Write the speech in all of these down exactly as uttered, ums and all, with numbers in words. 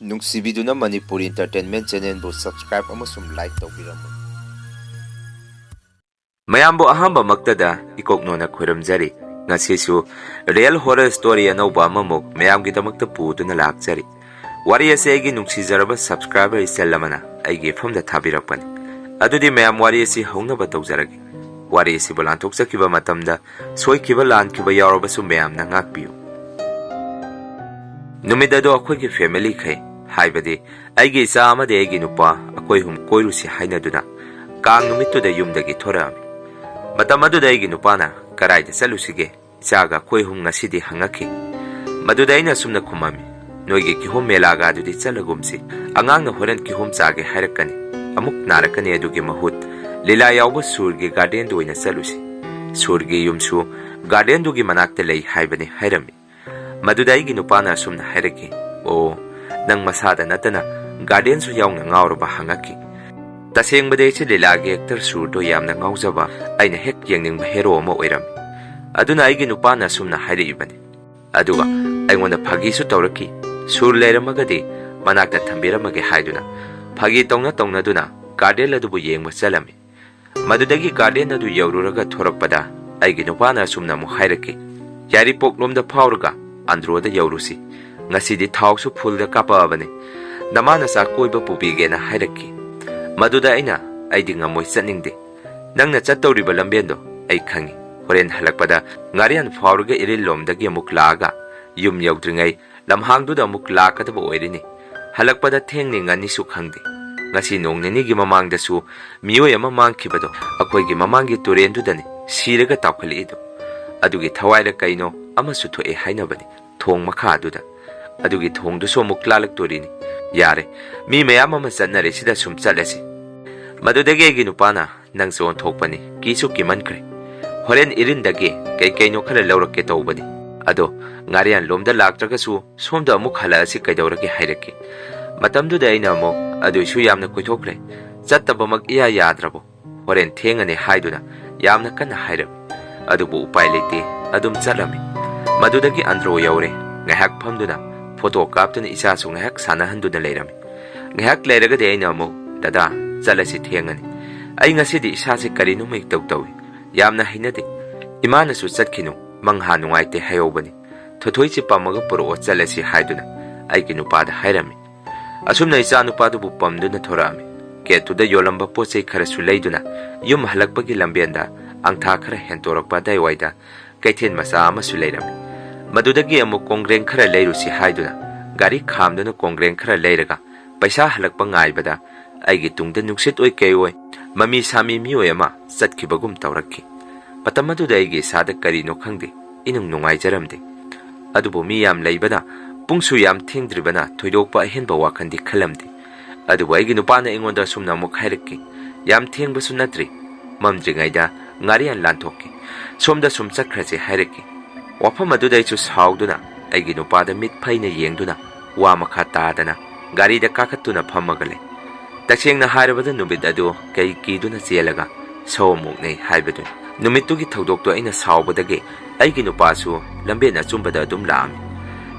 ꯅꯨꯡꯁꯤꯕꯤꯗꯨꯅ Manipur Entertainment Channelꯕꯨ subscribe ꯑꯃꯁꯨꯡ like ꯇꯧꯕꯤꯔꯝꯃꯨ꯫ ꯃꯌꯥꯝꯕꯨ ꯑꯍꯥꯟꯕꯃꯛꯇꯗ ꯏꯀꯣꯛꯅꯣꯅ ꯈꯣꯏꯔꯝꯖꯔꯤ꯫ ꯉꯁꯤꯁꯨ real horror story ꯑꯅꯧꯕ ꯑꯃꯃꯨꯛ ꯃꯌꯥꯝꯒꯤꯗꯃꯛꯇ ꯄꯨꯗꯨꯅ ꯂꯥꯛꯆꯔꯤ꯫ ꯋꯥꯔꯤ ꯑꯁꯤ ꯑꯩꯒꯤ ꯅꯨꯡꯁꯤꯖꯔꯕ subscriber ꯏꯆꯜ ꯑꯃꯅ ꯑꯩꯒꯤ ꯏꯐꯝꯗ ꯊꯥꯕꯤꯔꯛꯄꯅꯤ꯫ ꯑꯗꯨꯗꯤ ꯃꯌꯥꯝ ꯋꯥꯔꯤ ꯑꯁꯤ ꯍꯧꯅꯕ ꯇꯧꯖꯔꯒꯦ꯫ ꯋꯥꯔꯤ ꯑꯁꯤꯕꯨ ꯂꯥꯟꯊꯣꯛꯆꯈꯤꯕ ꯃꯇꯝꯗ ꯁꯣꯏꯈꯤꯕ ꯂꯥꯟꯈꯤꯕ ꯌꯥꯎꯔꯕꯁꯨ ꯃꯌꯥꯝꯅ ꯉꯥꯛꯄꯤꯌꯨ꯫ ꯅꯨꯃꯤꯠ ꯑꯗꯨ ꯑꯩꯈꯣꯏꯒꯤ familyꯈꯩ, ꯍꯥꯏꯕꯗꯤ ꯑꯩꯒꯤ ꯏꯆꯥ ꯑꯃꯗꯤ ꯑꯩꯒꯤ ꯅꯨꯄꯥ, ꯑꯩꯈꯣꯏ ꯑꯍꯨꯝ ꯀꯣꯏꯔꯨꯁꯤ ꯍꯥꯏꯅꯗꯨꯅ ꯀꯥꯡ ꯅꯨꯃꯤꯠꯇꯨꯗ ꯌꯨꯝꯗꯒꯤ ꯊꯣꯔꯛꯑꯝꯃꯤ꯫ ꯃꯇꯝ ꯑꯗꯨꯗ ꯑꯩꯒꯤ ꯅꯨꯄꯥꯅ, "ꯀꯔꯥꯏꯗ ꯆꯠꯂꯨꯁꯤꯒꯦ? ꯏꯆꯥꯒ ꯑꯩꯈꯣꯏ ꯑꯍꯨꯝ ꯉꯁꯤꯗꯤ?" ꯍꯪꯉꯛꯈꯤ꯫ ꯃꯗꯨꯗ ꯑꯩꯅ ꯑꯁꯨꯝꯅ ꯈꯨꯝꯃꯝꯃꯤ, "ꯅꯣꯏꯒꯤ ꯀꯤꯍꯣꯝ ꯃꯦꯂꯥꯒ ꯑꯗꯨꯗꯤ ꯆꯠꯂꯒꯨꯝꯁꯤ꯫ ꯑꯉꯥꯡꯅ ꯍꯣꯔꯦꯟ ꯀꯤꯍꯣꯝ ꯆꯥꯒꯦ ꯍꯥꯏꯔꯛꯀꯅꯤ꯫ ꯑꯃꯨꯛ ꯅꯥꯔꯛꯀꯅꯤ꯫ ꯑꯗꯨꯒꯤ ꯃꯍꯨꯠ ꯂꯤꯂꯥ ꯌꯥꯎꯕ ꯁꯨꯔꯒꯤ gardenꯗ ꯑꯣꯏꯅ ꯆꯠꯂꯨꯁꯤ꯫ ꯁꯨꯔꯒꯤ ꯌꯨꯝꯁꯨ gardenꯗꯨꯒꯤ ꯃꯅꯥꯛꯇ ꯂꯩ ꯍꯥꯏꯕꯅꯤ" ꯍꯥꯏꯔꯝꯃꯤ꯫ ꯃꯗꯨꯗ ꯑꯩꯒꯤ ꯅꯨꯄꯥꯅ ꯑꯁꯨꯝꯅ ꯍꯥꯏꯔꯛꯈꯤ, "ꯑꯣ, ꯅꯪ ꯃꯁꯥꯗ ꯅꯠꯇꯅ gardenꯁꯨ ꯌꯥꯎꯅ ꯉꯥꯎꯔꯕ?" ꯍꯪꯉꯛꯈꯤ꯫ ꯇꯁꯦꯡꯕꯗꯤ ꯑꯩꯁꯦ ꯂꯤꯂꯥꯒꯤ actor ꯁꯨꯔꯗꯣ ꯌꯥꯝꯅ ꯉꯥꯎꯖꯕ, ꯑꯩꯅ ꯍꯦꯛ ꯌꯦꯡꯅꯤꯡꯕ hero ꯑꯃ ꯑꯣꯏꯔꯝꯃꯤ꯫ ꯑꯗꯨꯅ ꯑꯩꯒꯤ ꯅꯨꯄꯥꯅ ꯑꯁꯨꯝꯅ ꯍꯥꯏꯔꯛꯏꯕꯅꯤ꯫ ꯑꯗꯨꯒ ꯑꯩꯉꯣꯟꯗ ꯐꯥꯒꯤꯁꯨ ꯇꯧꯔꯛꯈꯤ, "ꯁꯨꯔ ꯂꯩꯔꯝꯃꯒꯗꯤ ꯃꯅꯥꯛꯇ ꯊꯝꯕꯤꯔꯝꯃꯒꯦ" ꯍꯥꯏꯗꯨꯅ ꯐꯥꯒꯤ ꯇꯧꯅ ꯇꯧꯅꯗꯨꯅ garden ꯑꯗꯨꯕꯨ ꯌꯦꯡꯕ ꯆꯠꯂꯝꯃꯤ꯫ ꯃꯗꯨꯗꯒꯤ garden ꯑꯗꯨ ꯌꯧꯔꯨꯔꯒ ꯊꯣꯔꯛꯄꯗ ꯑꯩꯒꯤ ꯅꯨꯄꯥꯅ ꯑꯁꯨꯝꯅ ꯑꯃꯨꯛ ꯍꯥꯏꯔꯛꯈꯤ, "ꯌꯥꯏꯔꯤꯄꯣꯛꯂꯣꯝꯗ ꯐꯥꯎꯔꯒ ꯑꯟꯗ꯭ꯔꯣꯗ ꯌꯧꯔꯨꯁꯤ꯫ ꯉꯁꯤꯗꯤ ꯊꯥꯎꯁꯨ fullꯗ ꯀꯥꯞꯄꯛꯑꯕꯅꯤ꯫ ꯅꯃꯥ ꯅꯆꯥ ꯀꯣꯏꯕ ꯄꯨꯕꯤꯒꯦꯅ" ꯍꯥꯏꯔꯛꯈꯤ꯫ ꯃꯗꯨꯗ ꯑꯩꯅ, "ꯑꯩꯗꯤ ꯉꯝꯃꯣꯏ, ꯆꯠꯅꯤꯡꯗꯦ꯫ ꯅꯪꯅ ꯆꯠꯇꯧꯔꯤꯕ ꯂꯝꯕꯦꯟꯗꯣ ꯑꯩ ꯈꯪꯉꯤ꯫ ꯍꯣꯔꯦꯟ ꯍꯜꯂꯛꯄꯗ ꯉꯥꯔꯤꯌꯥꯟ ꯐꯥꯎꯔꯒ ꯏꯔꯤꯜꯂꯣꯝꯗꯒꯤ ꯑꯃꯨꯛ ꯂꯥꯛꯑꯒ ꯌꯨꯝ ꯌꯧꯗ꯭ꯔꯤꯉꯩ ꯂꯝꯍꯥꯡꯗꯨꯗ ꯑꯃꯨꯛ ꯂꯥꯛꯀꯗꯕ ꯑꯣꯏꯔꯅꯤ꯫ ꯍꯜꯂꯛꯄꯗ ꯊꯦꯡꯅꯤ ꯉꯟꯅꯤꯁꯨ ꯈꯪꯗꯦ꯫ ꯉꯁꯤ ꯅꯣꯡ ꯅꯤꯅꯤꯒꯤ ꯃꯃꯥꯡꯗꯁꯨ ꯃꯤꯑꯣꯏ ꯑꯃ ꯃꯥꯡꯈꯤꯕꯗꯣ ꯑꯩꯈꯣꯏꯒꯤ ꯃꯃꯥꯡꯒꯤ ꯇꯨꯔꯦꯟꯗꯨꯗꯅꯤ ꯁꯤꯔꯒ ꯇꯥꯎꯈꯠꯂꯛꯏꯗꯣ꯫ ꯑꯗꯨꯒꯤ ꯊꯋꯥꯏꯔ ꯀꯩꯅꯣ ꯑꯃꯁꯨ ꯊꯣꯛꯑꯦ ꯍꯥꯏꯅꯕꯅꯤ ꯊꯣꯡ ꯃꯈꯥꯗꯨꯗ꯫ ꯑꯗꯨꯒꯤ ꯊꯣꯡꯗꯨꯁꯨ ꯑꯃꯨꯛ ꯂꯥꯜꯂꯛꯇꯣꯔꯤꯅꯤ꯫ ꯌꯥꯔꯦ, ꯃꯤ ꯃꯌꯥꯝ ꯑꯃ ꯆꯠꯅꯔꯦ, ꯁꯤꯗ ꯁꯨꯝ ꯆꯠꯂꯁꯤ"꯫ ꯃꯗꯨꯗꯒꯤ ꯑꯩꯒꯤ ꯅꯨꯄꯥꯅ, "ꯅꯪꯁꯨ ꯑꯣꯟꯊꯣꯛꯄꯅꯤ, ꯀꯤꯁꯨ ꯀꯤꯃꯟꯈ꯭ꯔꯦ꯫ ꯍꯣꯔꯦꯟ ꯏꯔꯤꯟꯗꯒꯤ ꯀꯩ ꯀꯩꯅꯣ ꯈꯔ ꯂꯧꯔꯛꯀꯦ ꯇꯧꯕꯅꯤ꯫ ꯑꯗꯣ ꯉꯥꯔꯤꯌꯥꯟꯂꯣꯝꯗ ꯂꯥꯛꯇ꯭ꯔꯒꯁꯨ ꯁꯣꯝꯗ ꯑꯃꯨꯛ ꯍꯜꯂꯛꯑꯁꯤ ꯀꯩꯗꯧꯔꯒꯦ?" ꯍꯥꯏꯔꯛꯈꯤ꯫ ꯃꯇꯝꯗꯨꯗ ꯑꯩꯅ ꯑꯃꯨꯛ, "ꯑꯗꯨꯏꯁꯨ ꯌꯥꯝꯅ ꯀꯣꯏꯊꯣꯛꯈ꯭ꯔꯦ꯫ ꯆꯠꯇꯕꯃꯛ ꯏꯌꯥ ꯌꯥꯗ꯭ꯔꯕꯣ? ꯍꯣꯔꯦꯟ ꯊꯦꯡꯉꯅꯤ" ꯍꯥꯏꯗꯨꯅ ꯌꯥꯝꯅ ꯀꯟꯅ ꯍꯥꯏꯔꯝꯃꯤ꯫ ꯑꯗꯨꯕꯨ ꯎꯄꯥꯏ ꯂꯩꯇꯦ, ꯑꯗꯨꯝ ꯆꯠꯂꯝꯃꯤ꯫ ꯃꯗꯨꯗꯒꯤ ꯑꯟꯗ꯭ꯔꯣ ꯌꯧꯔꯦ꯫ ꯉꯥꯏꯍꯥꯛ ꯐꯝꯗꯨꯅ ꯐꯣꯇꯣ ꯀꯥꯞꯇꯨꯅ ꯏꯆꯥꯁꯨ ꯉꯥꯏꯍꯥꯛ ꯁꯥꯟꯅꯍꯟꯗꯨꯅ ꯂꯩꯔꯝꯃꯤ꯫ ꯉꯥꯏꯍꯥꯛ ꯂꯩꯔꯒꯗꯤ ꯑꯩꯅ ꯑꯃꯨꯛ, "ꯗꯗꯥ, ꯆꯠꯂꯁꯤ, ꯊꯦꯡꯉꯅꯤ꯫ ꯑꯩ ꯉꯁꯤꯗꯤ ꯏꯁꯥꯁꯦ ꯀꯔꯤꯅꯣꯝꯃ ꯏꯇꯧ ꯇꯧꯏ꯫ ꯌꯥꯝꯅ ꯍꯩꯅꯗꯦ꯫ ꯏꯃꯥꯅꯁꯨ ꯆꯠꯈꯤꯅꯨ, ꯃꯪꯍꯥ ꯅꯨꯡꯉꯥꯏꯇꯦ ꯍꯥꯏꯍꯧꯕꯅꯤ꯫ ꯊꯣꯏꯊꯣꯏꯁꯤ ꯄꯝꯃꯒ ꯄꯨꯔꯛꯑꯣ, ꯆꯠꯂꯁꯤ" ꯍꯥꯏꯗꯨꯅ ꯑꯩꯒꯤ ꯅꯨꯄꯥꯗ ꯍꯥꯏꯔꯝꯃꯤ꯫ ꯑꯁꯨꯝꯅ ꯏꯆꯥ ꯅꯨꯄꯥꯗꯨꯕꯨ ꯄꯝꯗꯨꯅ ꯊꯣꯔꯛꯑꯝꯃꯤ꯫ ꯒꯦꯠꯇꯨꯗ ꯌꯣꯜꯂꯝꯕ ꯄꯣꯠ ꯆꯩ ꯈꯔꯁꯨ ꯂꯩꯗꯨꯅ ꯌꯨꯝ ꯍꯜꯂꯛꯄꯒꯤ ꯂꯝꯕꯦꯟꯗ ꯑꯪꯊꯥ ꯈꯔ ꯍꯦꯟꯇꯣꯔꯛꯄ ꯑꯗꯥꯏꯋꯥꯏꯗ ꯀꯩꯊꯦꯜ ꯃꯆꯥ ꯑꯃꯁꯨ ꯂꯩꯔꯝꯃꯤ꯫ ꯃꯗꯨꯗꯒꯤ ꯑꯃꯨꯛ ꯀꯣꯡꯒ꯭ꯔꯦꯡ ꯈꯔ ꯂꯩꯔꯨꯁꯤ ꯍꯥꯏꯗꯨꯅ ꯒꯥꯔꯤ ꯈꯥꯝꯗꯨꯅ ꯀꯣꯡꯒ꯭ꯔꯦꯡ ꯈꯔ ꯂꯩꯔꯒ ꯄꯩꯁꯥ ꯍꯜꯂꯛꯄ ꯉꯥꯏꯕꯗ ꯑꯩꯒꯤ ꯇꯨꯡꯗ ꯅꯨꯡꯁꯤꯠ ꯑꯣꯏ ꯀꯩ ꯑꯣꯏ ꯃꯃꯤ ꯁꯥꯃꯤ ꯃꯤꯑꯣꯏ ꯑꯃ ꯆꯠꯈꯤꯕꯒꯨꯝ ꯇꯧꯔꯛꯈꯤ꯫ ꯃꯇꯝ ꯑꯗꯨꯗ ꯑꯩꯒꯤ ꯏꯁꯥꯗ ꯀꯔꯤꯅꯣ ꯈꯪꯗꯦ, ꯏꯅꯨꯡ ꯅꯨꯡꯉꯥꯏꯖꯔꯝꯗꯦ꯫ ꯑꯗꯨꯕꯨ ꯃꯤ ꯌꯥꯝ ꯂꯩꯕꯅ, ꯄꯨꯡꯁꯨ ꯌꯥꯝ ꯊꯦꯡꯗ꯭ꯔꯤꯕꯅ ꯊꯣꯏꯗꯣꯛꯄ ꯑꯍꯦꯟꯕ ꯋꯥꯈꯜꯗꯤ ꯈꯜꯂꯝꯗꯦ꯫ ꯑꯗꯨꯕꯨ ꯑꯩꯒꯤ ꯅꯨꯄꯥꯅ ꯑꯩꯉꯣꯟꯗ ꯑꯁꯨꯝꯅ ꯑꯃꯨꯛ ꯍꯥꯏꯔꯛꯈꯤ, "ꯌꯥꯝ ꯊꯦꯡꯕꯁꯨ ꯅꯠꯇ꯭ꯔꯤ, ꯃꯝꯗ꯭ꯔꯤꯉꯩꯗ ꯉꯥꯔꯤꯌꯥꯟ ꯂꯥꯟꯊꯣꯛꯈꯤ꯫ ꯁꯣꯝꯗ ꯁꯨꯝ ꯆꯠꯈ꯭ꯔꯁꯤ" ꯍꯥꯏꯔꯛꯈꯤ꯫ ꯋꯥꯐꯝ ꯑꯗꯨꯗ ꯑꯩꯁꯨ ꯁꯥꯎꯗꯨꯅ ꯑꯩꯒꯤ ꯅꯨꯄꯥꯗ ꯃꯤꯠ ꯐꯩꯅ ꯌꯦꯡꯗꯨꯅ ꯋꯥ ꯃꯈꯥ ꯇꯥꯗꯅ ꯒꯥꯔꯤꯗ ꯀꯥꯈꯠꯇꯨꯅ ꯐꯝꯃꯒ ꯂꯩ꯫ ꯇꯁꯦꯡꯅ ꯍꯥꯏꯔꯕꯗ ꯅꯨꯃꯤꯠ ꯑꯗꯨ ꯀꯩ ꯀꯤꯗꯨꯅ ꯆꯦꯜꯂꯒ ꯁꯧ ꯑꯃꯨꯛꯅꯩ ꯍꯥꯏꯕꯗꯨꯅꯤ꯫ ꯅꯨꯃꯤꯠꯇꯨꯒꯤ ꯊꯧꯗꯣꯛꯇꯣ ꯑꯩꯅ ꯁꯥꯎꯕꯗꯒꯤ ꯑꯩꯒꯤ ꯅꯨꯄꯥꯁꯨ ꯂꯝꯕꯦꯟ ꯑꯆꯨꯝꯕꯗ ꯑꯗꯨꯝ ꯂꯥꯛꯑꯝꯃꯤ꯫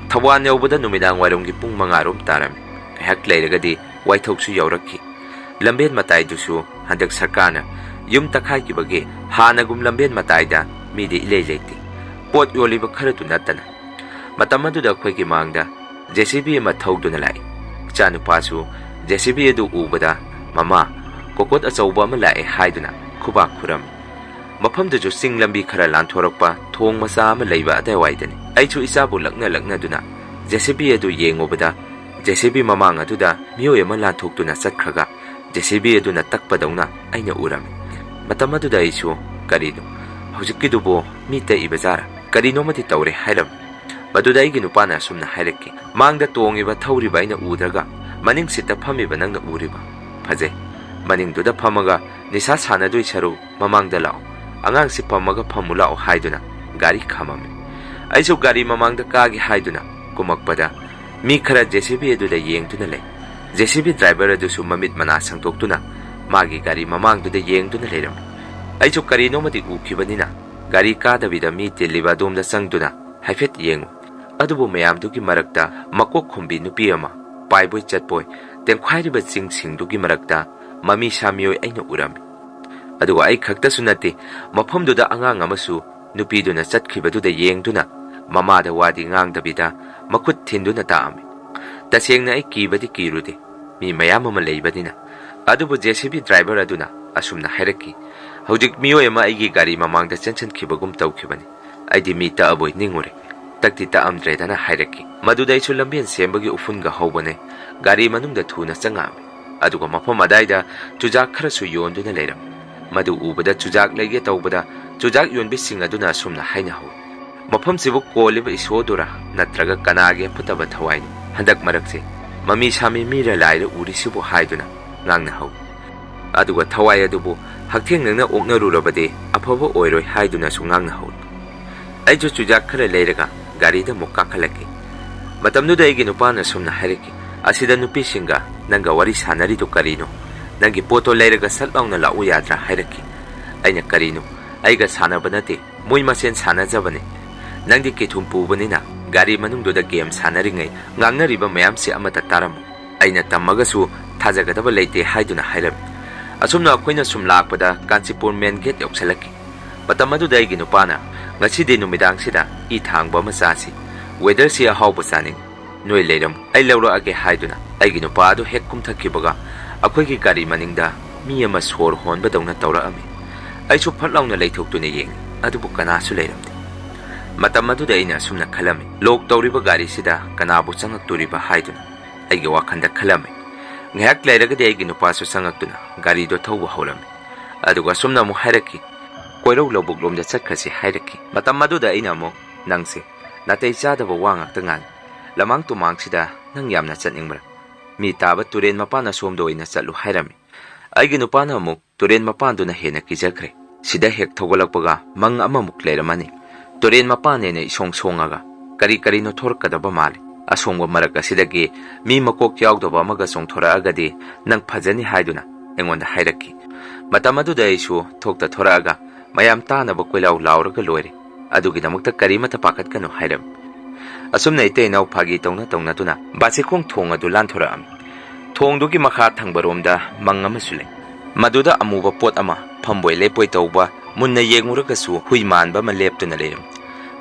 ꯊꯧꯕꯥꯜ ꯌꯧꯕꯗ ꯅꯨꯃꯤꯗꯥꯡ ꯋꯥꯏꯔꯝꯒꯤ ꯄꯨꯡ ꯃꯉꯥ ꯔꯣꯝ ꯇꯥꯔꯝꯃꯤ꯫ ꯉꯥꯏꯍꯥꯛ ꯂꯩꯔꯒꯗꯤ ꯋꯥꯏꯊꯧꯁꯨ ꯌꯧꯔꯛꯈꯤ꯫ ꯂꯝꯕꯦꯟ ꯃꯇꯥꯏꯗꯨꯁꯨ ꯍꯟꯗꯛ ꯁꯔꯀꯥꯔꯅ ꯌꯨꯝ ꯇꯛꯈꯥꯏꯈꯤꯕꯒꯤ ꯍꯥꯟꯅꯒꯨꯝ ꯂꯝꯕꯦꯟ ꯃꯇꯥꯏꯗ ꯃꯤꯗꯤ ꯏꯂꯩ ꯂꯩꯇꯦ, ꯄꯣꯠ ꯌꯣꯜꯂꯤꯕ ꯈꯔꯗꯨ ꯅꯠꯇꯅ꯫ ꯃꯇꯝ ꯑꯗꯨꯗ ꯑꯩꯈꯣꯏꯒꯤ ꯃꯥꯡꯗ ꯖꯦ ꯁꯤ ꯕꯤ ꯑꯃ ꯊꯧꯗꯨꯅ ꯂꯥꯛꯏ꯫ ꯏꯆꯥꯅꯨꯄꯥꯁꯨ ꯖꯦ ꯁꯤ ꯕꯤ ꯑꯗꯨ ꯎꯕꯗ, "ꯃꯃꯥ, ꯀꯣꯀꯣꯠ ꯑꯆꯧꯕ ꯑꯃ ꯂꯥꯛꯑꯦ" ꯍꯥꯏꯗꯨꯅ ꯈꯨꯕꯥꯛ ꯈꯨꯔꯝꯃꯤ꯫ ꯃꯐꯝꯗꯨꯁꯨ ꯆꯤꯡ ꯂꯝꯕꯤ ꯈꯔ ꯂꯥꯟꯊꯣꯔꯛꯄ ꯊꯣꯡ ꯃꯆꯥ ꯑꯃ ꯂꯩꯕ ꯑꯗꯥꯏꯋꯥꯏꯗꯅꯤ꯫ ꯑꯩꯁꯨ ꯏꯆꯥꯕꯨ ꯂꯛꯅ ꯂꯛꯅꯗꯨꯅ ꯖꯦ ꯁꯤ ꯕꯤ ꯑꯗꯨ ꯌꯦꯡꯉꯨꯕꯗ, ꯖꯦ ꯁꯤ ꯕꯤ ꯃꯃꯥꯡ ꯑꯗꯨꯗ ꯃꯤꯑꯣꯏ ꯑꯃ ꯂꯥꯟꯊꯣꯛꯇꯨꯅ ꯆꯠꯈ꯭ꯔꯒ, ꯖꯦ ꯁꯤ ꯕꯤ ꯑꯗꯨꯅ ꯇꯛꯄꯗꯧꯅ ꯑꯩꯅ ꯎꯔꯝꯃꯤ꯫ ꯃꯇꯝ ꯑꯗꯨꯗ ꯑꯩꯁꯨ, "ꯀꯔꯤꯅꯣ? ꯍꯧꯖꯤꯛꯀꯤꯗꯨꯕꯨ ꯃꯤ ꯇꯛꯏꯕ ꯖꯥꯔꯥ? ꯀꯔꯤꯅꯣꯃꯗꯤ ꯇꯧꯔꯦ" ꯍꯥꯏꯔꯝꯃꯤ꯫ ꯃꯗꯨꯗ ꯑꯩꯒꯤ ꯅꯨꯄꯥꯅ ꯑꯁꯨꯝꯅ ꯍꯥꯏꯔꯛꯈꯤ, "ꯃꯥꯡꯗ ꯇꯣꯡꯉꯤꯕ ꯊꯧꯔꯤꯕ ꯑꯩꯅ ꯎꯗ꯭ꯔꯒ ꯃꯅꯤꯡ ꯁꯤꯠꯇ ꯐꯝꯃꯤꯕ ꯅꯪꯅ ꯎꯔꯤꯕ? ꯐꯖꯩ꯫ ꯃꯅꯤꯡꯗꯨꯗ ꯐꯝꯃꯒ ꯅꯤꯁꯥ ꯁꯥꯟꯅꯗꯣꯏ ꯁꯔꯨꯛ ꯃꯃꯥꯡꯗ ꯂꯥꯛꯑꯣ, ꯑꯉꯥꯡꯁꯤ ꯄꯝꯃꯒ ꯐꯝꯃꯨ ꯂꯥꯛꯑꯣ" ꯍꯥꯏꯗꯨꯅ ꯒꯥꯔꯤ ꯈꯥꯝꯃꯝꯃꯤ꯫ ꯑꯩꯁꯨ ꯒꯥꯔꯤ ꯃꯃꯥꯡꯗ ꯀꯥꯒꯦ ꯍꯥꯏꯗꯨꯅ ꯀꯨꯝꯃꯛꯄꯗ ꯃꯤ ꯈꯔ ꯖꯦ ꯁꯤ ꯕꯤ ꯑꯗꯨꯗ ꯌꯦꯡꯗꯨꯅ ꯂꯩ꯫ ꯖꯦ ꯁꯤ ꯕꯤ ꯗ꯭ꯔꯥꯏꯚꯔ ꯑꯗꯨꯁꯨ ꯃꯃꯤꯠ ꯃꯅꯥ ꯁꯪꯗꯣꯛꯇꯨꯅ ꯃꯥꯒꯤ ꯒꯥꯔꯤ ꯃꯃꯥꯡꯗꯨꯗ ꯌꯦꯡꯗꯨꯅ ꯂꯩꯔꯝꯃꯤ꯫ ꯑꯩꯁꯨ ꯀꯔꯤꯅꯣꯃꯗꯤ ꯎꯈꯤꯕꯅꯤꯅ ꯒꯥꯔꯤ ꯀꯥꯗꯕꯤꯗ ꯃꯤ ꯇꯤꯜꯂꯤꯕ ꯑꯗꯣꯝꯗ ꯆꯪꯗꯨꯅ ꯍꯥꯏꯐꯦꯠ ꯌꯦꯡꯉꯨ꯫ ꯑꯗꯨꯕꯨ ꯃꯌꯥꯝꯗꯨꯒꯤ ꯃꯔꯛꯇ ꯃꯀꯣꯛ ꯈꯨꯝꯕꯤ ꯅꯨꯄꯤ ꯑꯃ ꯄꯥꯏꯕꯣꯏ ꯆꯠꯄꯣꯏ ꯇꯦꯝꯈꯥꯏꯔꯤꯕ ꯆꯤꯡꯁꯤꯡꯗꯨꯒꯤ ꯃꯔꯛꯇ ꯃꯃꯤ ꯁꯥꯃꯤꯑꯣꯏ ꯑꯩꯅ ꯎꯔꯝꯃꯤ꯫ ꯑꯗꯨꯒ ꯑꯩ ꯈꯛꯇꯁꯨ ꯅꯠꯇꯦ, ꯃꯐꯝꯗꯨꯗ ꯑꯉꯥꯡ ꯑꯃꯁꯨ ꯅꯨꯄꯤꯗꯨꯅ ꯆꯠꯈꯤꯕꯗꯨꯗ ꯌꯦꯡꯗꯨꯅ ꯃꯃꯥꯗ ꯋꯥꯗꯤ ꯉꯥꯡꯗꯕꯤꯗ ꯃꯈꯨꯠ ꯊꯤꯟꯗꯨꯅ ꯇꯥꯛꯑꯝꯃꯤ꯫ ꯇꯁꯦꯡꯅ ꯑꯩ ꯀꯤꯕꯗꯤ ꯀꯤꯔꯨꯗꯦ꯫ ꯃꯤ ꯃꯌꯥꯝ ꯑꯃ ꯂꯩꯕꯅꯤꯅ꯫ ꯑꯗꯨꯕꯨ JCB driver ꯑꯗꯨꯅ ꯑꯁꯨꯝꯅ ꯍꯥꯏꯔꯛꯈꯤ, "ꯍꯧꯖꯤꯛ ꯃꯤꯑꯣꯏ ꯑꯃ ꯑꯩꯒꯤ ꯒꯥꯔꯤ ꯃꯃꯥꯡꯗ ꯆꯦꯟꯁꯤꯟꯈꯤꯕꯒꯨꯝ ꯇꯧꯈꯤꯕꯅꯤ꯫ ꯑꯩꯗꯤ ꯃꯤ ꯇꯛꯑꯕꯣꯏ ꯅꯤꯡꯉꯨꯔꯦ꯫ ꯇꯛꯇꯤ ꯇꯛꯑꯝꯗ꯭ꯔꯦꯗꯅ" ꯍꯥꯏꯔꯛꯈꯤ꯫ ꯃꯗꯨꯗ ꯑꯩꯁꯨ ꯂꯝꯕꯦꯟ ꯁꯦꯝꯕꯒꯤ ꯎꯐꯨꯟꯒ ꯍꯧꯕꯅꯦ꯫ ꯒꯥꯔꯤ ꯃꯅꯨꯡꯗ ꯊꯨꯅ ꯆꯪꯉꯛꯑꯝꯃꯤ꯫ ꯑꯗꯨꯒ ꯃꯐꯝ ꯑꯗꯥꯏꯗ ꯆꯨꯖꯥꯛ ꯈꯔꯁꯨ ꯌꯣꯟꯗꯨꯅ ꯂꯩꯔꯝꯃꯤ꯫ ꯃꯗꯨ ꯎꯕꯗ ꯆꯨꯖꯥꯛ ꯂꯩꯒꯦ ꯇꯧꯕꯗ ꯆꯨꯖꯥꯛ ꯌꯣꯟꯕꯤꯁꯤꯡ ꯑꯗꯨꯅ ꯑꯁꯨꯝꯅ ꯍꯥꯏꯅꯍꯧꯏ, "ꯃꯐꯝꯁꯤꯕꯨ ꯀꯣꯜꯂꯤꯕ ꯏꯁꯣꯔꯗꯨꯔꯥ ꯅꯠꯇ꯭ꯔꯒ ꯀꯅꯥꯒꯤ ꯐꯠꯇꯕ ꯊꯋꯥꯏꯅꯣ? ꯍꯟꯗꯛ ꯃꯔꯛꯁꯦ ꯃꯃꯤ ꯁꯥꯃꯤ ꯃꯤꯔ ꯂꯥꯏꯔ ꯎꯔꯤꯁꯤꯕꯨ" ꯍꯥꯏꯗꯨꯅ ꯉꯥꯡꯅꯍꯧꯏ꯫ ꯑꯗꯨꯒ ꯊꯋꯥꯏ ꯑꯗꯨꯕꯨ ꯍꯛꯊꯦꯡꯅꯅ ꯑꯣꯛꯅꯔꯨꯔꯕꯗꯤ ꯑꯐꯕ ꯑꯣꯏꯔꯣꯏ ꯍꯥꯏꯗꯨꯅꯁꯨ ꯉꯥꯡꯅꯍꯧꯏ꯫ ꯑꯩꯁꯨ ꯆꯨꯖꯥꯛ ꯈꯔ ꯂꯩꯔꯒ ꯒꯥꯔꯤꯗ ꯑꯃꯨꯛ ꯀꯥꯈꯠꯂꯛꯈꯤ꯫ ꯃꯇꯝꯗꯨꯗ ꯑꯩꯒꯤ ꯅꯨꯄꯥꯅ ꯁꯨꯝꯅ ꯍꯥꯏꯔꯛꯈꯤ, "ꯑꯁꯤꯗ ꯅꯨꯄꯤꯁꯤꯡꯒ ꯅꯪꯒ ꯋꯥꯔꯤ ꯁꯥꯟꯅꯔꯤꯗꯨ ꯀꯔꯤꯅꯣ? ꯅꯪꯒꯤ ꯄꯣꯠꯇꯣ ꯂꯩꯔꯒ ꯁꯠ ꯂꯥꯎꯅ ꯂꯥꯛꯎ ꯌꯥꯗ꯭ꯔꯥ?" ꯍꯥꯏꯔꯛꯈꯤ꯫ ꯑꯩꯅ, "ꯀꯔꯤꯅꯣ? ꯑꯩꯒ ꯁꯥꯟꯅꯕ ꯅꯠꯇꯦ, ꯃꯣꯏ ꯃꯁꯦꯟ ꯁꯥꯟꯅꯖꯕꯅꯤ꯫ ꯅꯪꯗꯤ ꯀꯤꯊꯨꯝ ꯄꯨꯕꯅꯤꯅ ꯒꯥꯔꯤ ꯃꯅꯨꯡꯗꯨꯗ ꯒꯦꯝ ꯁꯥꯟꯅꯔꯤꯉꯩ ꯉꯥꯡꯅꯔꯤꯕ ꯃꯌꯥꯝꯁꯤ ꯑꯃꯠꯇ ꯇꯥꯔꯝꯃꯨ꯫ ꯑꯩꯅ ꯇꯝꯃꯒꯁꯨ ꯊꯥꯖꯒꯗꯕ ꯂꯩꯇꯦ" ꯍꯥꯏꯗꯨꯅ ꯍꯥꯏꯔꯝꯃꯤ꯫ ꯑꯁꯨꯝꯅ ꯑꯩꯈꯣꯏꯅ ꯁꯨꯝ ꯂꯥꯛꯄꯗ ꯀꯥꯟꯆꯤꯄꯨꯔ ꯃꯦꯟ ꯒꯦꯠ ꯌꯧꯁꯤꯜꯂꯛꯈꯤ꯫ ꯃꯇꯝ ꯑꯗꯨꯗ ꯑꯩꯒꯤ ꯅꯨꯄꯥꯅ, "ꯉꯁꯤꯗꯤ ꯅꯨꯃꯤꯗꯥꯡꯁꯤꯗ ꯏ ꯊꯥꯡꯕ ꯑꯃ ꯆꯥꯁꯤ꯫ ꯋꯦꯗꯔꯁꯤ ꯑꯍꯥꯎꯕ ꯆꯥꯅꯤꯡ꯫ ꯅꯣꯏ ꯂꯩꯔꯝꯃꯨ, ꯑꯩ ꯂꯧꯔꯛꯑꯒꯦ" ꯍꯥꯏꯗꯨꯅ ꯑꯩꯒꯤ ꯅꯨꯄꯥ ꯑꯗꯨ ꯍꯦꯛ ꯀꯨꯝꯊꯈꯤꯕꯒ ꯑꯩꯈꯣꯏꯒꯤ ꯒꯥꯔꯤ ꯃꯅꯤꯡꯗ ꯃꯤ ꯑꯃ ꯁꯣꯔ ꯍꯣꯟꯕꯗꯧꯅ ꯇꯧꯔꯛꯑꯝꯃꯤ꯫ ꯑꯩꯁꯨ ꯐꯠ ꯂꯥꯎꯅ ꯂꯩꯊꯣꯛꯇꯨꯅ ꯌꯦꯡꯉꯤ, ꯑꯗꯨꯕꯨ ꯀꯅꯥꯁꯨ ꯂꯩꯔꯝꯗꯦ꯫ ꯃꯇꯝ ꯑꯗꯨꯗ ꯑꯩꯅ ꯑꯁꯨꯝꯅ ꯈꯜꯂꯝꯃꯤ, "ꯂꯣꯛ ꯇꯧꯔꯤꯕ ꯒꯥꯔꯤꯁꯤꯗ ꯀꯅꯥꯕꯨ ꯆꯪꯉꯛꯇꯣꯔꯤꯕ?" ꯍꯥꯏꯗꯨꯅ ꯑꯩꯒꯤ ꯋꯥꯈꯜꯗ ꯈꯜꯂꯝꯃꯤ꯫ ꯉꯥꯏꯍꯥꯛ ꯂꯩꯔꯒꯗꯤ ꯑꯩꯒꯤ ꯅꯨꯄꯥꯁꯨ ꯆꯪꯉꯛꯇꯨꯅ ꯒꯥꯔꯤꯗꯣ ꯊꯧꯕ ꯍꯧꯔꯝꯃꯤ꯫ ꯑꯗꯨꯒ ꯑꯁꯨꯝꯅ ꯑꯃꯨꯛ ꯍꯥꯏꯔꯛꯈꯤ, "ꯀꯣꯏꯔꯧ ꯂꯧꯕꯨꯛ ꯂꯣꯝꯗ ꯆꯠꯈ꯭ꯔꯁꯤ" ꯍꯥꯏꯔꯛꯈꯤ꯫ ꯃꯇꯝ ꯑꯗꯨꯗ ꯑꯩꯅ ꯑꯃꯨꯛ, "ꯅꯪꯁꯦ ꯅꯥꯇꯩ ꯆꯥꯗꯕ ꯋꯥ ꯉꯥꯛꯇ ꯉꯥꯡꯉꯤ꯫ ꯂꯃꯥꯡ ꯇꯨꯃꯥꯡꯁꯤꯗ ꯅꯪ ꯌꯥꯝꯅ ꯆꯠꯅꯤꯡꯕ꯭ꯔꯥ? ꯃꯤ ꯇꯥꯕ ꯇꯨꯔꯦꯟ ꯃꯄꯥꯟ ꯑꯁꯣꯝꯗ ꯑꯣꯏꯅ ꯆꯠꯂꯨ" ꯍꯥꯏꯔꯝꯃꯤ꯫ ꯑꯩꯒꯤ ꯅꯨꯄꯥꯅ ꯑꯃꯨꯛ, "ꯇꯨꯔꯦꯟ ꯃꯄꯥꯟꯗꯨꯅ ꯍꯦꯟꯅ ꯀꯤꯖꯈ꯭ꯔꯦ꯫ ꯁꯤꯗ ꯍꯦꯛ ꯊꯧꯒꯠꯂꯛꯄꯒ ꯃꯪ ꯑꯃꯃꯨꯛ ꯂꯩꯔꯝꯃꯅꯤ꯫ ꯇꯨꯔꯦꯟ ꯃꯄꯥꯟꯅꯦꯅ ꯏꯁꯣꯡ ꯁꯣꯡꯉꯒ ꯀꯔꯤ ꯀꯔꯤꯅꯣ ꯊꯣꯔꯛꯀꯗꯕ ꯃꯥꯜꯂꯤ꯫ ꯑꯁꯣꯡꯕ ꯃꯔꯛ ꯑꯁꯤꯗꯒꯤ ꯃꯤ ꯃꯀꯣꯛ ꯌꯥꯎꯗꯕ ꯑꯃꯒ ꯆꯣꯡꯊꯣꯔꯛꯑꯒꯗꯤ ꯅꯪ ꯐꯖꯅꯤ" ꯍꯥꯏꯗꯨꯅ ꯑꯩꯉꯣꯟꯗ ꯍꯥꯏꯔꯛꯈꯤ꯫ ꯃꯇꯝ ꯑꯗꯨꯗ ꯑꯩꯁꯨ ꯊꯣꯛꯇ ꯊꯣꯔꯛꯑꯒ, "ꯃꯌꯥꯝ ꯇꯥꯅꯕ ꯀꯣꯏꯂꯥꯎ ꯂꯥꯎꯔꯒ ꯂꯣꯏꯔꯦ꯫ ꯑꯗꯨꯒꯤꯗꯃꯛꯇ ꯀꯔꯤꯃꯠꯇ ꯄꯥꯈꯠꯀꯅꯨ" ꯍꯥꯏꯔꯝꯃꯤ꯫ ꯑꯁꯨꯝꯅ ꯏꯇꯩ ꯏꯅꯥꯎ ꯐꯥꯒꯤ ꯇꯧꯅ ꯇꯧꯅꯗꯨꯅ ꯕꯥꯁꯤꯈꯣꯡ ꯊꯣꯡ ꯑꯗꯨ ꯂꯥꯟꯊꯣꯔꯛꯑꯝꯃꯤ꯫ ꯊꯣꯡꯗꯨꯒꯤ ꯃꯈꯥ ꯊꯪꯕꯔꯣꯝꯗ ꯃꯪ ꯑꯃꯁꯨ ꯂꯩ꯫ ꯃꯗꯨꯗ ꯑꯃꯨꯕ ꯄꯣꯠ ꯑꯃ ꯐꯝꯕꯣꯏ ꯂꯦꯞꯄꯣꯏ ꯇꯧꯕ, ꯃꯨꯟꯅ ꯌꯦꯡꯉꯨꯔꯒꯁꯨ ꯍꯨꯏ ꯃꯥꯟꯕ ꯑꯃ ꯂꯦꯞꯇꯨꯅ ꯂꯩꯔꯝꯃꯤ꯫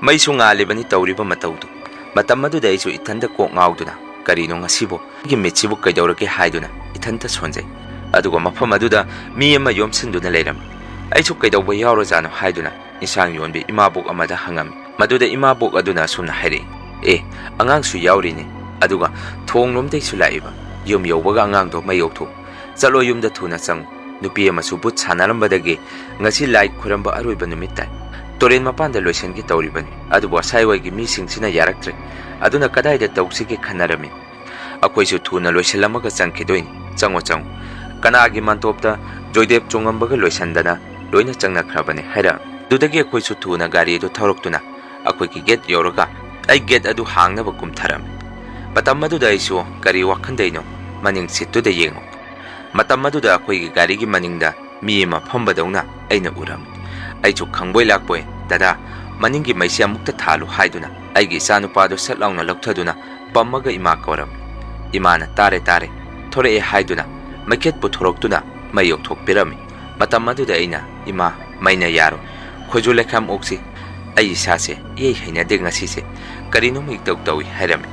ꯃꯩꯁꯨ ꯉꯥꯜꯂꯤꯕꯅꯤ ꯇꯧꯔꯤꯕ ꯃꯇꯧꯗꯨ꯫ ꯃꯇꯝ ꯑꯗꯨꯗ ꯑꯩꯁꯨ ꯏꯊꯟꯗ ꯀꯣꯛ ꯉꯥꯎꯗꯨꯅ, "ꯀꯔꯤꯅꯣ ꯉꯁꯤꯕꯨ? ꯑꯩꯒꯤ ꯃꯤꯠꯁꯤꯕꯨ ꯀꯩꯗꯧꯔꯒꯦ?" ꯍꯥꯏꯗꯨꯅ ꯏꯊꯟꯇ ꯁꯣꯟꯖꯩ꯫ ꯑꯗꯨꯒ ꯃꯐꯝ ꯑꯗꯨꯗ ꯃꯤ ꯑꯃ ꯌꯣꯝꯁꯤꯟꯗꯨꯅ ꯂꯩꯔꯝꯃꯤ꯫ ꯑꯩꯁꯨ ꯀꯩꯗꯧꯕ ꯌꯥꯎꯔꯖꯥꯠꯅꯣ ꯍꯥꯏꯗꯨꯅ ꯏꯟꯁꯥꯡ ꯌꯣꯟꯕꯤ ꯏꯃꯥꯕꯣꯛ ꯑꯃꯗ ꯍꯪꯉꯝꯃꯤ꯫ ꯃꯗꯨꯗ ꯏꯃꯥꯕꯣꯛ ꯑꯗꯨꯅ ꯑꯁꯨꯝꯅ ꯍꯥꯏꯔꯛꯏ, "ꯑꯦ, ꯑꯉꯥꯡꯁꯨ ꯌꯥꯎꯔꯤꯅꯦ, ꯑꯗꯨꯒ ꯊꯣꯡꯂꯣꯝꯗꯩꯁꯨ ꯂꯥꯛꯏꯕ꯫ ꯌꯨꯝ ꯌꯧꯕꯒ ꯑꯉꯥꯡꯗꯣ ꯃꯩ ꯌꯧꯊꯣꯛ꯫ ꯆꯠꯂꯣ, ꯌꯨꯝꯗ ꯊꯨꯅ ꯆꯪꯉꯨ꯫ ꯅꯨꯄꯤ ꯑꯃꯁꯨ ꯚꯨꯠ ꯁꯥꯟꯅꯔꯝꯕꯗꯒꯤ ꯉꯁꯤ ꯂꯥꯏ ꯈꯨꯔꯝꯕ ꯑꯔꯣꯏꯕ ꯅꯨꯃꯤꯠ ꯇꯥꯏ꯫ ꯇꯨꯔꯦꯟ ꯃꯄꯥꯟꯗ ꯂꯣꯏꯁꯤꯟꯒꯦ ꯇꯧꯔꯤꯕꯅꯤ, ꯑꯗꯨꯕꯨ ꯑꯁꯥꯏꯋꯥꯏꯒꯤ ꯃꯤꯁꯤꯡꯁꯤꯅ ꯌꯥꯔꯛꯇ꯭ꯔꯦ꯫ ꯑꯗꯨꯅ ꯀꯗꯥꯏꯗ ꯇꯧꯁꯤꯒꯦ ꯈꯟꯅꯔꯝꯃꯤ꯫ ꯑꯩꯈꯣꯏꯁꯨ ꯊꯨꯅ ꯂꯣꯏꯁꯤꯜꯂꯝꯃꯒ ꯆꯪꯈꯤꯗꯣꯏꯅꯤ꯫ ꯆꯪꯉꯣ, ꯆꯪꯉꯣ꯫ ꯀꯅꯥꯒꯤ ꯃꯥꯟꯇꯣꯞꯇ ꯖꯣꯏꯗꯦꯕ ꯆꯣꯡꯉꯝꯕꯒ ꯂꯣꯏꯁꯤꯟꯗꯅ ꯂꯣꯏꯅ ꯆꯪꯅꯈ꯭ꯔꯕꯅꯦ" ꯍꯥꯏꯔꯛꯑꯦ꯫ ꯑꯗꯨꯗꯒꯤ ꯑꯩꯈꯣꯏꯁꯨ ꯊꯨꯅ ꯒꯥꯔꯤ ꯑꯗꯨ ꯊꯧꯔꯛꯇꯨꯅ ꯑꯩꯈꯣꯏꯒꯤ ꯒꯦꯠ ꯌꯧꯔꯒ ꯑꯩ ꯒꯦꯠ ꯑꯗꯨ ꯍꯥꯡꯅꯕ ꯀꯨꯝꯊꯔꯝꯃꯤ꯫ ꯃꯇꯝ ꯑꯗꯨꯗ ꯑꯩꯁꯨ ꯀꯔꯤ ꯋꯥꯈꯟꯗꯩꯅꯣ ꯃꯅꯤꯡ ꯁꯤꯠꯇꯨꯗ ꯌꯦꯡꯉꯨ꯫ ꯃꯇꯝ ꯑꯗꯨꯗ ꯑꯩꯈꯣꯏꯒꯤ ꯒꯥꯔꯤꯒꯤ ꯃꯅꯤꯡꯗ ꯃꯤ ꯑꯃ ꯐꯝꯕꯗꯧꯅ ꯑꯩꯅ ꯎꯔꯝꯃꯤ꯫ ꯑꯩꯁꯨ ꯈꯪꯕꯣꯏ ꯂꯥꯛꯄꯣꯏ, "ꯗꯗꯥ, ꯃꯅꯤꯡꯒꯤ ꯃꯩꯁꯤ ꯑꯃꯨꯛꯇ ꯊꯥꯜꯂꯨ" ꯍꯥꯏꯗꯨꯅ ꯑꯩꯒꯤ ꯏꯆꯥꯅꯨꯄꯥꯗꯨ ꯁꯠ ꯂꯥꯎꯅ ꯂꯧꯊꯗꯨꯅ ꯄꯝꯃꯒ ꯏꯃꯥ ꯀꯧꯔꯝꯃꯤ꯫ ꯏꯃꯥꯅ "ꯇꯥꯔꯦ, ꯇꯥꯔꯦ, ꯊꯣꯔꯛꯑꯦ" ꯍꯥꯏꯗꯨꯅ ꯃꯩꯈꯦꯠ ꯄꯨꯊꯣꯔꯛꯇꯨꯅ ꯃꯩ ꯌꯧꯊꯣꯛꯄꯤꯔꯝꯃꯤ꯫ ꯃꯇꯝ ꯑꯗꯨꯗ ꯑꯩꯅ, "ꯏꯃꯥ, ꯃꯩꯅ ꯌꯥꯔꯣꯏ꯫ ꯈꯣꯏꯖꯨ ꯂꯩꯈꯥꯝ ꯑꯣꯛꯁꯤ꯫ ꯑꯩ ꯏꯁꯥꯁꯦ ꯏꯍꯩ ꯍꯩꯅꯗꯦ ꯉꯁꯤꯁꯦ꯫ ꯀꯔꯤꯅꯣꯝ ꯏꯇꯧ ꯇꯧꯏ" ꯍꯥꯏꯔꯝꯃꯤ꯫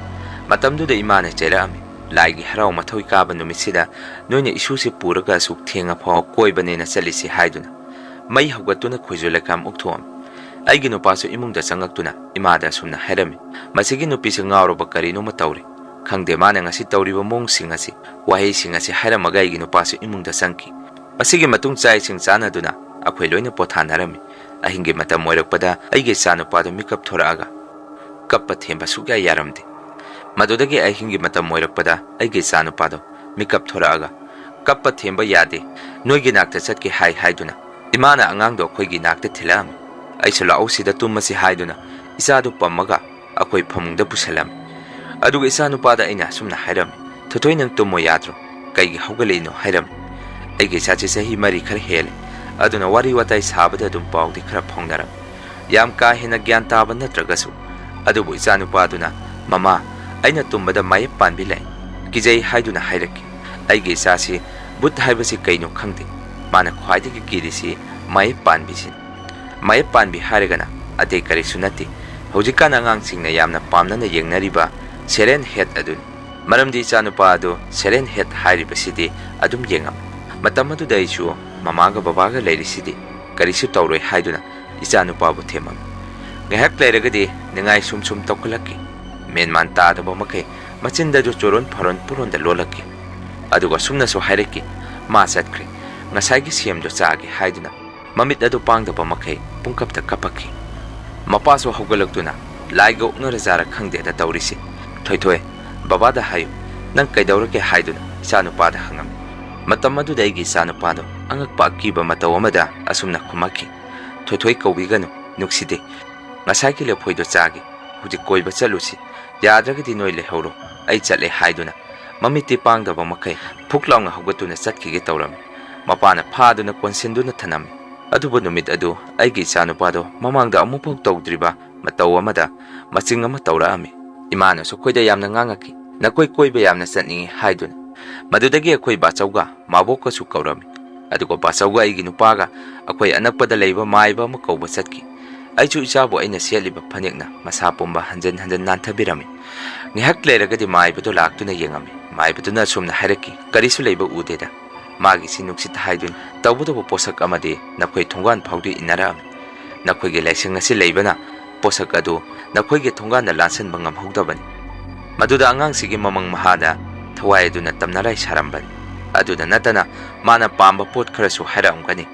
ꯃꯇꯝꯗꯨꯗ ꯏꯃꯥꯅ ꯆꯩꯔꯛꯑꯝꯃꯤ꯫ "ꯂꯥꯏꯒꯤ ꯍꯔꯥꯎ ꯃꯊꯧ ꯀꯥꯕ ꯅꯨꯃꯤꯠꯁꯤꯗ ꯅꯣꯏꯅ ꯏꯁꯨꯁꯤ ꯄꯨꯔꯒ ꯑꯁꯨꯛ ꯊꯦꯡꯉ ꯐꯥꯎ ꯀꯣꯏꯕꯅꯦꯅ ꯆꯠꯂꯤꯁꯤ" ꯍꯥꯏꯗꯨꯅ꯫ ꯃꯩ ꯍꯧꯒꯠꯇꯨꯅ ꯈꯣꯏꯖꯨ ꯂꯩꯈꯥꯝ ꯑꯣꯛꯊꯣꯛꯑꯝꯃꯤ꯫ ꯑꯩꯒꯤ ꯅꯨꯄꯥꯁꯨ ꯏꯃꯨꯡꯗ ꯆꯪꯉꯛꯇꯨꯅ ꯏꯃꯥꯗ ꯑꯁꯨꯝꯅ ꯍꯥꯏꯔꯝꯃꯤ, "ꯃꯁꯤꯒꯤ ꯅꯨꯄꯤꯁꯤ ꯉꯥꯎꯔꯕ ꯀꯔꯤꯅꯣꯃ ꯇꯧꯔꯦ꯫ ꯈꯪꯗꯦ, ꯃꯥꯅ ꯉꯁꯤ ꯇꯧꯔꯤꯕ ꯃꯑꯣꯡꯁꯤꯡ ꯑꯁꯤ, ꯋꯥꯍꯩꯁꯤꯡ ꯑꯁꯤ" ꯍꯥꯏꯔꯝꯃꯒ ꯑꯩꯒꯤ ꯅꯨꯄꯥꯁꯨ ꯏꯃꯨꯡꯗ ꯆꯪꯈꯤ꯫ ꯃꯁꯤꯒꯤ ꯃꯇꯨꯡ ꯆꯥꯛ ꯏꯁꯤꯡ ꯆꯥꯅꯗꯨꯅ ꯑꯩꯈꯣꯏ ꯂꯣꯏꯅ ꯄꯣꯊꯥꯅꯔꯝꯃꯤ꯫ ꯑꯍꯤꯡꯒꯤ ꯃꯇꯝ ꯑꯣꯏꯔꯛꯄꯗ ꯑꯩꯒꯤ ꯏꯆꯥꯅꯨꯄꯥꯗꯨ ꯃꯤꯀꯞ ꯊꯣꯔꯛꯑꯒ ꯀꯞꯄ ꯊꯦꯝꯕ ꯁꯨꯛꯌꯥ ꯌꯥꯔꯝꯗꯦ꯫ ꯃꯗꯨꯗꯒꯤ ꯑꯍꯤꯡꯒꯤ ꯃꯇꯝ ꯑꯣꯏꯔꯛꯄꯗ ꯑꯩꯒꯤ ꯏꯆꯥꯅꯨꯄꯥꯗꯣ ꯃꯤꯀꯞ ꯊꯣꯔꯛꯑꯒ, "ꯀꯞꯄ ꯊꯦꯝꯕ ꯌꯥꯗꯦ, ꯅꯣꯏꯒꯤ ꯅꯥꯛꯇ ꯆꯠꯀꯦ ꯍꯥꯏ" ꯍꯥꯏꯗꯨꯅ ꯏꯃꯥꯅ ꯑꯉꯥꯡꯗꯣ ꯑꯩꯈꯣꯏꯒꯤ ꯅꯥꯛꯇ ꯊꯤꯜꯂꯛꯑꯝꯃꯤ꯫ ꯑꯩꯁꯨ "ꯂꯥꯛꯑꯣ, ꯁꯤꯗ ꯇꯨꯝꯃꯁꯤ" ꯍꯥꯏꯗꯨꯅ ꯏꯆꯥꯗꯨ ꯄꯝꯃꯒ ꯑꯩꯈꯣꯏ ꯐꯃꯨꯡꯗ ꯄꯨꯁꯜꯂꯝꯃꯤ꯫ ꯑꯗꯨꯒ ꯏꯆꯥꯅꯨꯄꯥꯗ ꯑꯩꯅ ꯑꯁꯨꯝꯅ ꯍꯥꯏꯔꯝꯃꯤ, "ꯊꯣꯏꯊꯣꯏ, ꯅꯪ ꯇꯨꯝꯃꯣ ꯌꯥꯗ꯭ꯔꯣ? ꯀꯩꯒꯤ ꯍꯧꯒꯠꯂꯛꯏꯅꯣ?" ꯍꯥꯏꯔꯝꯃꯤ꯫ ꯑꯩꯒꯤ ꯏꯆꯥꯁꯤ ꯆꯍꯤ ꯃꯔꯤ ꯈꯔ ꯍꯦꯜꯂꯦ, ꯑꯗꯨꯅ ꯋꯥꯔꯤ ꯋꯥꯇꯥꯏ ꯁꯥꯕꯗ ꯑꯗꯨꯝ ꯄꯥꯎꯗꯤ ꯈꯔ ꯐꯥꯎꯅꯔꯝꯃꯤ꯫ ꯌꯥꯝ ꯀꯥ ꯍꯦꯟꯅ ꯒ꯭ꯌꯥꯟ ꯇꯥꯕ ꯅꯠꯇ꯭ꯔꯒꯁꯨ ꯑꯗꯨꯕꯨ ꯏꯆꯥꯅꯨꯄꯥꯗꯨꯅ, "ꯃꯃꯥ, ꯑꯩꯅ ꯇꯨꯝꯕꯗ ꯃꯥꯌꯦꯞ ꯄꯥꯟꯕꯤ ꯂꯥꯛꯏ, ꯀꯤꯖꯩ" ꯍꯥꯏꯗꯨꯅ ꯍꯥꯏꯔꯛꯈꯤ꯫ ꯑꯩꯒꯤ ꯏꯆꯥꯁꯤ ꯚꯨꯠ ꯍꯥꯏꯕꯁꯤ ꯀꯩꯅꯣ ꯈꯪꯗꯦ, ꯃꯥꯅ ꯈ꯭ꯋꯥꯏꯗꯒꯤ ꯀꯤꯔꯤꯁꯤ ꯃꯥꯌꯦꯞ ꯄꯥꯟꯕꯤꯁꯤꯅꯤ꯫ ꯃꯥꯌꯦꯞ ꯄꯥꯟꯕꯤ ꯍꯥꯏꯔꯒꯅ ꯑꯇꯩ ꯀꯔꯤꯁꯨ ꯅꯠꯇꯦ, ꯍꯧꯖꯤꯛꯀꯥꯟ ꯑꯉꯥꯡꯁꯤꯡꯅ ꯌꯥꯝꯅ ꯄꯥꯝꯅꯅ ꯌꯦꯡꯅꯔꯤꯕ ꯁꯦꯔꯦꯟ ꯍꯦꯠ ꯑꯗꯨꯅꯤ꯫ ꯃꯔꯝꯗꯤ ꯏꯆꯥꯅꯨꯄꯥ ꯑꯗꯨ ꯁꯦꯔꯦꯟ ꯍꯦꯠ ꯍꯥꯏꯔꯤꯕꯁꯤꯗꯤ ꯑꯗꯨꯝ ꯌꯦꯡꯉꯝꯃꯤ꯫ ꯃꯇꯝ ꯑꯗꯨꯗ ꯑꯩꯁꯨ ꯃꯃꯥꯒ ꯕꯕꯥꯒ ꯂꯩꯔꯤꯁꯤꯗꯤ ꯀꯔꯤꯁꯨ ꯇꯧꯔꯣꯏ ꯍꯥꯏꯗꯨꯅ ꯏꯆꯥꯅꯨꯄꯥꯕꯨ ꯊꯦꯝꯃꯝꯃꯤ꯫ ꯉꯥꯏꯍꯥꯛ ꯂꯩꯔꯒꯗꯤ ꯅꯤꯡꯉꯥꯏ ꯁꯨꯝ ꯁꯨꯝ ꯇꯧꯈꯠꯂꯛꯈꯤ꯫ ꯃꯦꯟꯃꯥꯟ ꯇꯥꯗꯕ ꯃꯈꯩ ꯃꯆꯤꯟꯗꯁꯨ ꯆꯨꯔꯣꯟ ꯐꯥꯔꯣꯟ ꯄꯨꯔꯣꯟꯗ ꯂꯣꯜꯂꯛꯈꯤ꯫ ꯑꯗꯨꯒ ꯁꯨꯝꯅꯁꯨ ꯍꯥꯏꯔꯛꯈꯤ, "ꯃꯥ ꯆꯠꯈ꯭ꯔꯦ, ꯉꯁꯥꯏꯒꯤ ꯁꯦꯝꯗꯣ ꯆꯥꯒꯦ" ꯍꯥꯏꯗꯨꯅ꯫ ꯃꯃꯤꯠ ꯑꯗꯨ ꯄꯥꯡꯗꯕ ꯃꯈꯩ ꯄꯨꯡꯀꯞꯇ ꯀꯞꯄꯛꯈꯤ꯫ ꯃꯄꯥꯁꯨ ꯍꯧꯒꯠꯂꯛꯇꯨꯅ, "ꯂꯥꯏꯒ ꯑꯣꯛꯅꯔꯖꯥꯔ ꯈꯪꯗꯦꯗ ꯇꯧꯔꯤꯁꯤ꯫ ꯊꯣꯏꯊꯣꯏ, ꯕꯕꯥꯗ ꯍꯥꯏꯌꯨ, ꯅꯪ ꯀꯩꯗꯧꯔꯒꯦ?" ꯍꯥꯏꯗꯨꯅ ꯏꯆꯥꯅꯨꯄꯥꯗ ꯍꯪꯉꯝꯃꯤ꯫ ꯃꯇꯝ ꯑꯗꯨꯗ ꯑꯩꯒꯤ ꯏꯆꯥꯅꯨꯄꯥꯗꯣ ꯑꯉꯛꯄ ꯑꯀꯤꯕ ꯃꯇꯧ ꯑꯃꯗ ꯑꯁꯨꯝꯅ ꯈꯨꯝꯃꯛꯈꯤ, "ꯊꯣꯏꯊꯣꯏ ꯀꯧꯕꯤꯒꯅꯨ, ꯅꯨꯡꯁꯤꯗꯦ꯫ ꯉꯁꯥꯏꯒꯤ ꯂꯐꯣꯏꯗꯣ ꯆꯥꯒꯦ, ꯍꯧꯖꯤꯛ ꯀꯣꯏꯕ ꯆꯠꯂꯨꯁꯤ, ꯌꯥꯗ꯭ꯔꯒꯗꯤ ꯅꯣꯏ ꯂꯩꯍꯧꯔꯣ, ꯑꯩ ꯆꯠꯂꯦ" ꯍꯥꯏꯗꯨꯅ ꯃꯃꯤꯠꯇꯤ ꯄꯥꯡꯗꯕ ꯃꯈꯩ ꯐꯨꯛ ꯂꯥꯎꯅ ꯍꯧꯒꯠꯇꯨꯅ ꯆꯠꯈꯤꯒꯦ ꯇꯧꯔꯝꯃꯤ꯫ ꯃꯄꯥꯅ ꯐꯥꯗꯨꯅ ꯀꯣꯟꯁꯤꯟꯗꯨꯅ ꯊꯅꯝꯃꯤ꯫ ꯑꯗꯨꯕꯨ ꯅꯨꯃꯤꯠ ꯑꯗꯨ ꯑꯩꯒꯤ ꯏꯆꯥꯅꯨꯄꯥꯗꯣ ꯃꯃꯥꯡꯗ ꯑꯃꯨꯛꯐꯥꯎ ꯇꯧꯗ꯭ꯔꯤꯕ ꯃꯇꯧ ꯑꯃꯗ ꯃꯆꯤꯡ ꯑꯃ ꯇꯧꯔꯛꯑꯝꯃꯤ꯫ ꯏꯃꯥꯅꯁꯨ ꯑꯩꯈꯣꯏꯗ ꯌꯥꯝꯅ ꯉꯥꯡꯉꯛꯈꯤ, "ꯅꯈꯣꯏ ꯀꯣꯏꯕ ꯌꯥꯝꯅ ꯆꯠꯅꯤꯡꯏ" ꯍꯥꯏꯗꯨꯅ꯫ ꯃꯗꯨꯗꯒꯤ ꯑꯩꯈꯣꯏ ꯕꯥꯆꯧꯒ ꯃꯥꯕꯣꯛꯀꯁꯨ ꯀꯧꯔꯝꯃꯤ꯫ ꯑꯗꯨꯒ ꯕꯥꯆꯧꯒ ꯑꯩꯒꯤ ꯅꯨꯄꯥꯒ ꯑꯩꯈꯣꯏ ꯑꯅꯛꯄꯗ ꯂꯩꯕ ꯃꯥꯏꯕ ꯑꯃ ꯀꯧꯕ ꯆꯠꯈꯤ꯫ ꯑꯩꯁꯨ ꯏꯆꯥꯕꯨ ꯑꯩꯅ ꯁꯦꯠꯂꯤꯕ ꯐꯅꯦꯛꯅ ꯃꯁꯥ ꯄꯨꯝꯕ ꯍꯟꯖꯟ ꯍꯟꯖꯟ ꯅꯥꯟꯊꯕꯤꯔꯝꯃꯤ꯫ ꯉꯥꯏꯍꯥꯛ ꯂꯩꯔꯒꯗꯤ ꯃꯥꯏꯕꯗꯨ ꯂꯥꯛꯇꯨꯅ ꯌꯦꯡꯉꯝꯃꯤ꯫ ꯃꯥꯏꯕꯗꯨꯅ ꯑꯁꯨꯝꯅ ꯍꯥꯏꯔꯛꯈꯤ, "ꯀꯔꯤꯁꯨ ꯂꯩꯕ ꯎꯗꯦꯗ꯫ ꯃꯥꯒꯤꯁꯤ ꯅꯨꯡꯁꯤꯠ ꯍꯥꯏꯗꯨꯅꯤ꯫ ꯇꯧꯕꯇꯕꯨ ꯄꯣꯠꯁꯛ ꯑꯃꯗꯤ ꯅꯈꯣꯏ ꯊꯣꯡꯒꯥꯟ ꯐꯥꯎꯗꯤ ꯏꯟꯅꯔꯛꯑꯝꯃꯤ꯫ ꯅꯈꯣꯏꯒꯤ ꯂꯥꯏꯁꯪ ꯑꯁꯤ ꯂꯩꯕꯅ ꯄꯣꯠꯁꯛ ꯑꯗꯨ ꯅꯈꯣꯏꯒꯤ ꯊꯣꯡꯒꯥꯟꯗ ꯂꯥꯟꯁꯤꯟꯕ ꯉꯝꯍꯧꯗꯕꯅꯤ꯫" ꯃꯗꯨꯗ ꯑꯉꯥꯡꯁꯤꯒꯤ ꯃꯃꯪ ꯃꯍꯥꯗ ꯊꯋꯥꯏ ꯑꯗꯨꯅ ꯇꯝꯅꯔꯥꯏ ꯁꯥꯔꯝꯕꯅꯤ꯫ ꯑꯗꯨꯗ ꯅꯠꯇꯅ ꯃꯥꯅ ꯄꯥꯝꯕ ꯄꯣꯠ ꯈꯔꯁꯨ ꯍꯥꯏꯔꯛꯑꯝꯒꯅꯤ꯫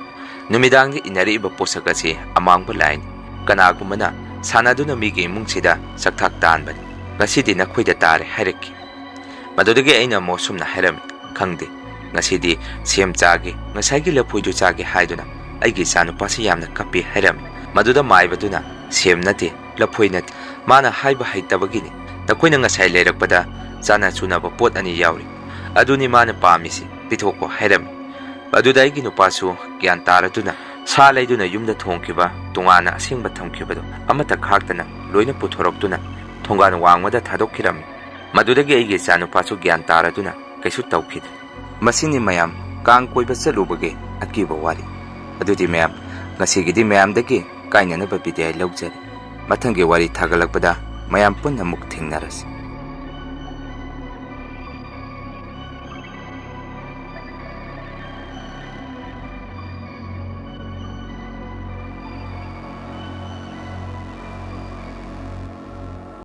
ꯅꯨꯃꯤꯗꯥꯡꯗ ꯏꯟꯅꯔꯛꯏꯕ ꯄꯣꯠꯁꯛ ꯑꯁꯤ ꯑꯃꯥꯡꯕ ꯂꯥꯏꯅꯤ꯫ ꯀꯅꯥꯒꯨꯝꯕꯅ ꯁꯥꯟꯅꯗꯨꯅ ꯃꯤꯒꯤ ꯏꯃꯨꯡꯁꯤꯗ ꯆꯥꯛꯊꯥꯛ ꯇꯥꯟꯕꯅꯤ꯫ "ꯉꯁꯤꯗꯤ ꯅꯈꯣꯏꯗ ꯇꯥꯔꯦ" ꯍꯥꯏꯔꯛꯈꯤ꯫ ꯃꯗꯨꯗꯒꯤ ꯑꯩꯅ ꯑꯃꯨꯛ ꯑꯁꯨꯝꯅ ꯍꯥꯏꯔꯝꯃꯤ, "ꯈꯪꯗꯦ, ꯉꯁꯤꯗꯤ ꯁꯦꯝ ꯆꯥꯒꯦ, ꯉꯁꯥꯏꯒꯤ ꯂꯐꯣꯏꯗꯨ ꯆꯥꯒꯦ" ꯍꯥꯏꯗꯨꯅ ꯑꯩꯒꯤ ꯏꯆꯥꯅꯨꯄꯥꯁꯤ ꯌꯥꯝꯅ ꯀꯞꯄꯤ ꯍꯥꯏꯔꯝꯃꯤ꯫ ꯃꯗꯨꯗ ꯃꯥꯏꯕꯗꯨꯅ, "ꯁꯦꯝ ꯅꯠꯇꯦ, ꯂꯐꯣꯏ ꯅꯠꯇꯦ, ꯃꯥꯅ ꯍꯥꯏꯕ ꯍꯩꯇꯕꯒꯤꯅꯤ꯫ ꯅꯈꯣꯏꯅ ꯉꯁꯥꯏ ꯂꯩꯔꯛꯄꯗ ꯆꯥꯅ ꯆꯨꯅꯕ ꯄꯣꯠ ꯑꯅꯤ ꯌꯥꯎꯔꯤ, ꯑꯗꯨꯅꯤ ꯃꯥꯅ ꯄꯥꯝꯃꯤꯁꯤ, ꯄꯤꯊꯣꯛꯈꯣ" ꯍꯥꯏꯔꯝꯃꯤ꯫ ꯑꯗꯨꯗ ꯑꯩꯒꯤ ꯅꯨꯄꯥꯁꯨ ꯒ꯭ꯌꯥꯟ ꯇꯥꯔꯗꯨꯅ ꯁꯥ ꯂꯩꯗꯨꯅ ꯌꯨꯝꯗ ꯊꯣꯡꯈꯤꯕ, ꯇꯣꯉꯥꯟꯅ ꯑꯁꯦꯡꯕ ꯊꯝꯈꯤꯕꯗꯨ ꯑꯃꯠꯇ ꯈꯥꯛꯇꯅ ꯂꯣꯏꯅ ꯄꯨꯊꯣꯔꯛꯇꯨꯅ ꯊꯣꯡꯒꯥꯟ ꯋꯥꯡꯃꯗ ꯊꯥꯗꯣꯛꯈꯤꯔꯝꯃꯤ꯫ ꯃꯗꯨꯗꯒꯤ ꯑꯩꯒꯤ ꯏꯆꯥꯅꯨꯄꯥꯁꯨ ꯒ꯭ꯌꯥꯟ ꯇꯥꯔꯗꯨꯅ ꯀꯩꯁꯨ ꯇꯧꯈꯤꯗ꯭ꯔꯦ꯫ ꯃꯁꯤꯅꯤ ꯃꯌꯥꯝ ꯀꯥꯡ ꯀꯣꯏꯕ ꯆꯠꯂꯨꯕꯒꯤ ꯑꯀꯤꯕ ꯋꯥꯔꯤ꯫ ꯑꯗꯨꯗꯤ ꯃꯌꯥꯝ, ꯉꯁꯤꯒꯤꯗꯤ ꯃꯌꯥꯝꯗꯒꯤ ꯀꯥꯏꯅꯅꯕ ꯕꯤꯗꯥꯏ ꯂꯧꯖꯔꯦ꯫ ꯃꯊꯪꯒꯤ ꯋꯥꯔꯤ ꯊꯥꯒꯠꯂꯛꯄꯗ ꯃꯌꯥꯝ ꯄꯨꯟꯅ ꯑꯃꯨꯛ ꯊꯦꯡꯅꯔꯁꯤ꯫